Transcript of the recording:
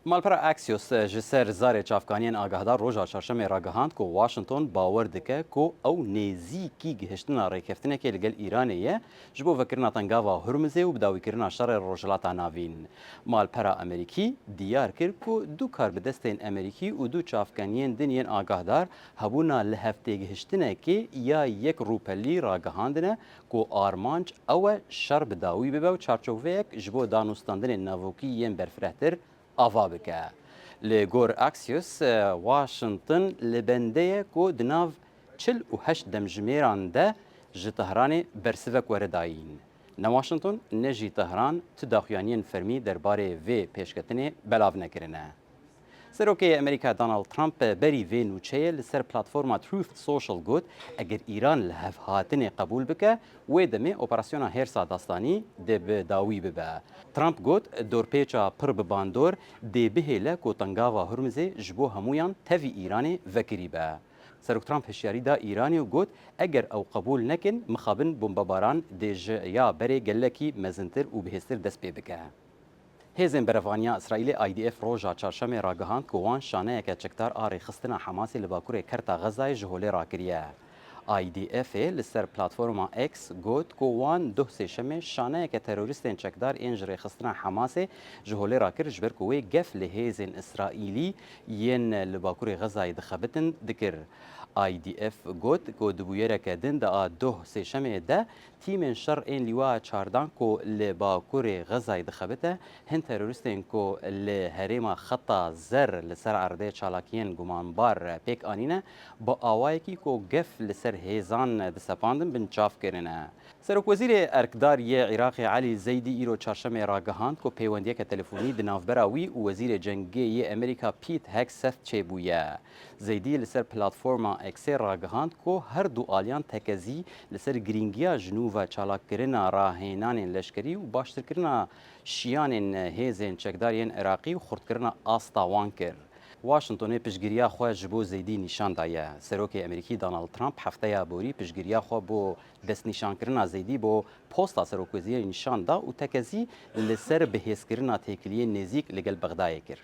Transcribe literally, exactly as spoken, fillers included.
Malpera Axios ji ser zarê çavkaniyên agahdar roja çarşemê ragihand ku Washington bawer dike ku ew nêzîkî gihiştina rêkeftinekê li gel Îranê ye ji bo vekirina tengava Hurmizê û bidawîkirina şerê Rojhilata Navîn. Malpera Amerîkî diyar kir ku du karbidestên Amerîkî û du çavkaniyên din yên agahdar hebûna li hevtêgihiştinekê ya yek rûpelî ragihandine ku armanc ew e şer bi dawî bibe û çarçoveyek ji bo danûstandinên navokî yên berfirehtir ava bike. Li gor Axios, Washington li bendê ye ku di nav çil û heşt demjimêran de ji Tehranê bersivek were dayîn. Ne Washington ne jî Tehran tu daxuyaniyên fermî derbarê vê pêşketinê belav nekirine. Serokê Amerîka Donald Trump berî vê nûçeyê li ser platforma Truth Social got, eger Îran li hevhatinê qebûl bike, wê demê operasyona hêrsa dastanî dê bi dawî bibe. Trump got, dorpêça pir bi bandor dê bihêle ku tengava Hurmizê ji bo hemûyan tevî Îranê vekirî be. Serok Trump hişyarî da Îranê û got, eger ew qebûl nekin, mixabin bombebaran dê ji ya berê gelekî mezintir û bihêztir dest pê bike. Hêzên Berevaniya Îsraîlê, I D F, roja çarşemê ragihand ku wan şaneyeke çekdar a rêxistina Hamasê li bakurê Kerta Xezayê ji holê rakiriye. I D F'ê li ser platforma X got ku wan doh sêşemê şaneyeke terorîstên çekdar ên ji rêxistina Hamasê ji holê rakir, ji ber ku wê gef li hêzên Îsraîlî yên li bakurê Xezayê dixebitin dikir. I D F got ku di bûyereke din de a doh sêşemê de tîmên şer ên Lîwaya Çardan ku li bakurê Xezayê dixebite, hin terorîstên ku li herêma Xeta Zer li ser erdê çalakiyên gumanbar pêk anîne, bi awayekî ku gef li ser hêzan disepandin, binçav kirine. Serokwezîrê erkdar yê Iraqê Elî Zeydî îro çarşemê ragihand ku peywendiyeke telefonî di navbera wî û Wezîrê Cengê yê Amerîka Pete Hegseth çêbûye. Zeydî li ser platforma X'ê ragihand ku her du aliyan tekezî li ser girîngiya ji nû ve çalakkirina rahênanên leşkerî û baştirkirina şiyanên hêzên çekdar yên Iraqî û xurtkirina asta wan kir. Washingtonê piştgiriya xwe ji bo Zeydî nîşan daye. Serokê Amerîkî Donald Trump hefteya borî piştgiriya xwe bo destnîşankirina Zeydî bo posta serokwezîrê nîşan da û tekezî li ser bihêzkirina têkiliyên nêzîk li gel Bexdayê kir.